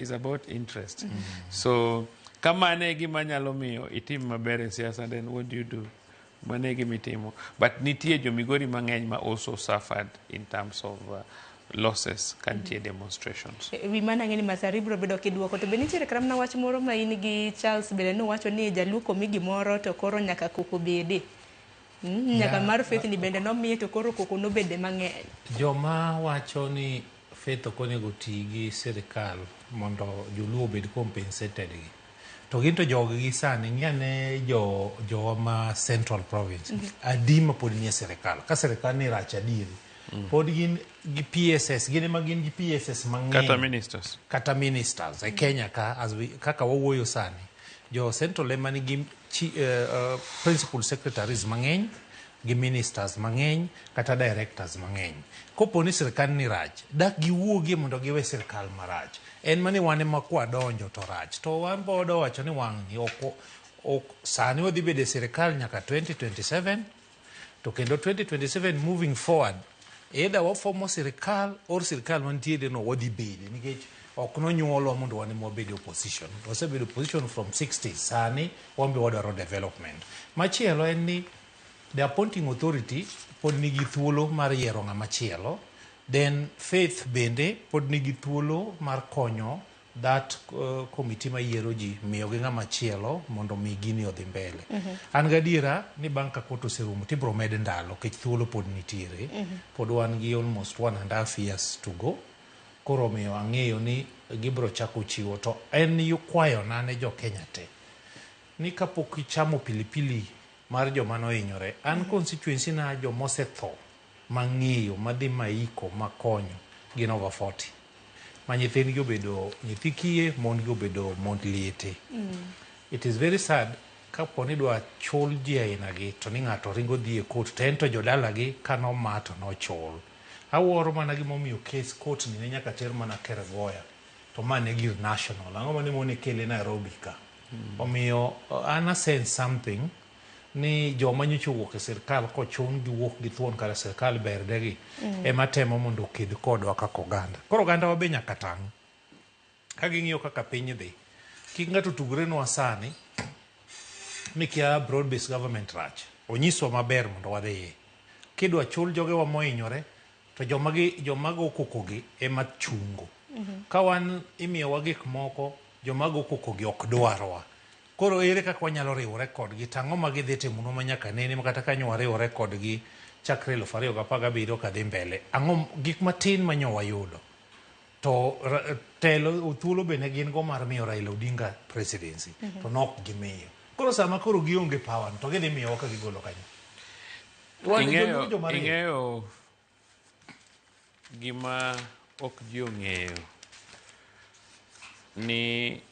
Is about interest. So kamano e gima nyalo miyo itim maber e siasa, then what do you do? Mano e gima itimo. But nitie jo Migori mang'eny ma also suffered in terms of losses ka nitie demonstrations. E wi mano ang'e ni Masari biro bedo kiduoko to be nitiere kata mana wach moro ma in gi Charles bende nuwacho ni jaluo komi gimoro to koro nyaka koko bede. Nyaka mar Faith ni bende nomiye to koro koko nobede mang'eny. Joma wacho ni Faith ok onego oti gi sirikal mondo joluo obed compensated gi. To gin to jog gi sani ng'i ane jo jowa ma Central Province. Adi ma pod nie sirikal. Ka sirikal ni rach adieri. Pod gin gi PSS, gin ema gin gi PSS mang'eny. Kata ministers. Kata ministers e Kenya ka as we, kaka wawuoyo sani. Jo Central ema nigi principal secretaries mang'eny gi ministers mang'eny kata directors mang'eny. Kopo ni sirkal ni rach, dak giwuogie mondo giwe sirkal marach. En mani wan ema kwadonjo to rach. To wan be wadwa wacho ni wang'ni ok, ok sani wadhi bedo e sirkal nyaka 2027 to kendo 2027 moving forward either wafomo sirkal or sirkal mantiere no wadhi bede nikech ok nonyuolwa mondo wan ema wabed e opposition. Wasebedo opposition from 60s sani wan be wadwaro development. Machielo en ni the appointing authority pod nigi thuolo mar yiero ng'ama chielo, then Faith bende pod nigi thuolo mar konyo that committee mayiero ji miyogi ng'ama chielo mondo mi gini odhi mbele. An gadiera ni bang' ka court oserumo tibro med ndalo nikech thuolo pod nitiere. Pod wan gi almost 1.5 years to go. Koro omiyo ang'eyo ni gibro chako chiwo to en kwayona ne jo Kenya te ni kapok ichamo pilipili mar joma nohinyore, an constituency na jomosetho mang'eyo madhi maiko makonyo gin over 40 ma nyithindgi obedo nyithi kiye, mon gi obedo mond liete. It is very sad kapo ni idwa chul ji aina gi to ni ng'ato ringo dhi e court to en to jodalagi kanoma to nochul. Awuoro mana gimomiyo case court ni ne nyaka ter mana Kerugoya to ma ne gir national. Ang'o mane mone kele Nairobi ka? Omiyo an a sense something ni joma nyocha owuok e sirkal kochun gi wuok gi thuon kare sirkal ber negi ema temo mondo oked kodwa kaka oganda. Koro oganda wa be nyaka tang'. Ka ging'iyo kaka piny dhi, kik ng'ato tugrenwa sani mikia broad based government rach. Onyiswa maber mondo wadhiye. Kidwa chul jogewa mohinyore to joma gi joma go koko gi ema chungo. Ka wan imiyowa gik moko joma go koko gi ok dwarwa. Koro ere kaka wanyalo riwore kodgi to ang'o ma gidhi timonwa ma nyaka nene ma kata ka nyo wariwore kodgi chakre 2017 kadhi mbele. Ang'o gik matin ma nyo wayudo to telo thuolo be ne gin go mar miyo Raila Odinga presidency to nok gimiyo. Koro sama koro gionge power to gidhi miyowa ka gigolo kanyo. Wan Ing'eyo, joma riek. ing'eyo gima ok ji ong'eyo ni